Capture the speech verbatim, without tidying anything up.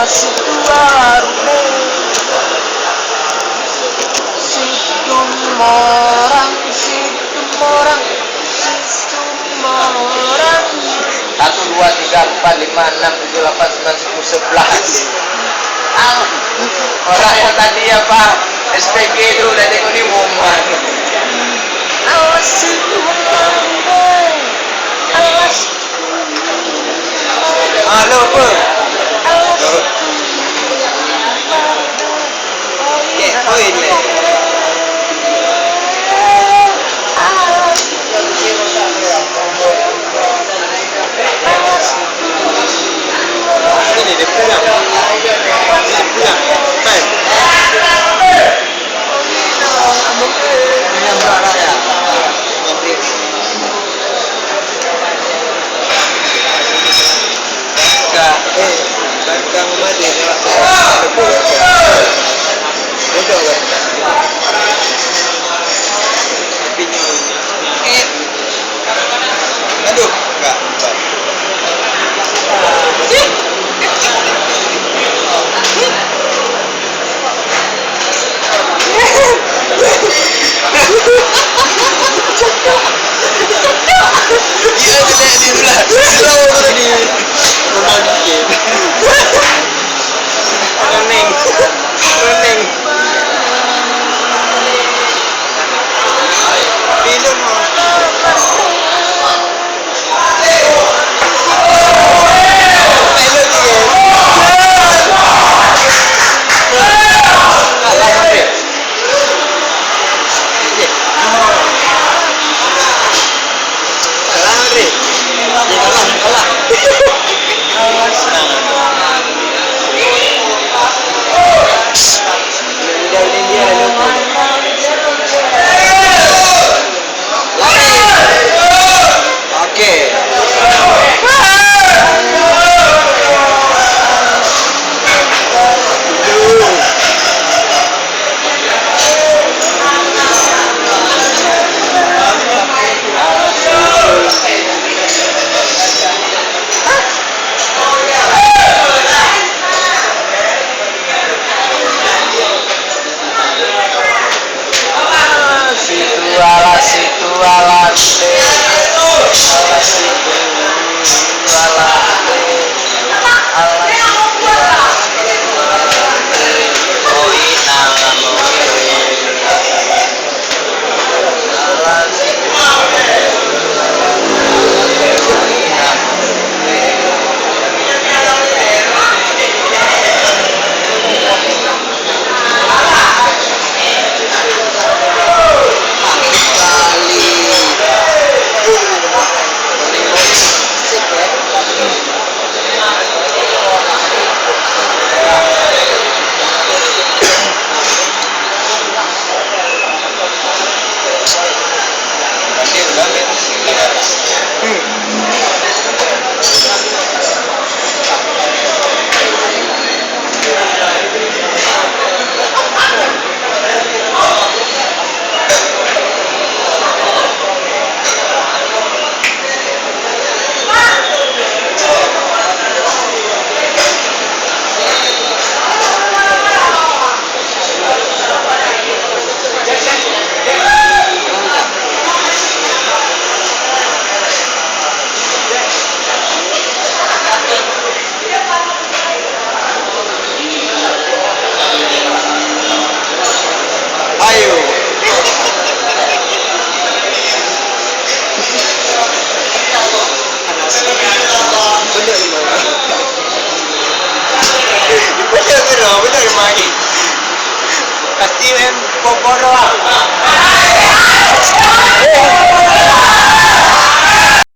Situ arune. Situ morang, situ morang, situ morang. Satu, dua, tiga, empat, lima, enam, tujuh, lapan, sembilan, sepuluh, sebelas. Ang, orang yang tadi apa? S P G tu dah tengok ni, Muhammad. Awas, situ morang, awas. Halo, apa? Eh, oi, leh. Ini dia pulang. Dia pulang. Time. Ka, eh, bantang madeh. Bodoh kan? Tapi ni. Eh. Aduh, enggak. Gila jelek ni belah. Slow tu tadi. Memang dikit. Running. Running. Film. Oke. Situ alah, situ alah, alah, situ alah, alah, situ alah, oi, alah, oi. Ayo. Bener ni, Bang. Bener ke, Bang? Bener, Bang. Pasti main poporo.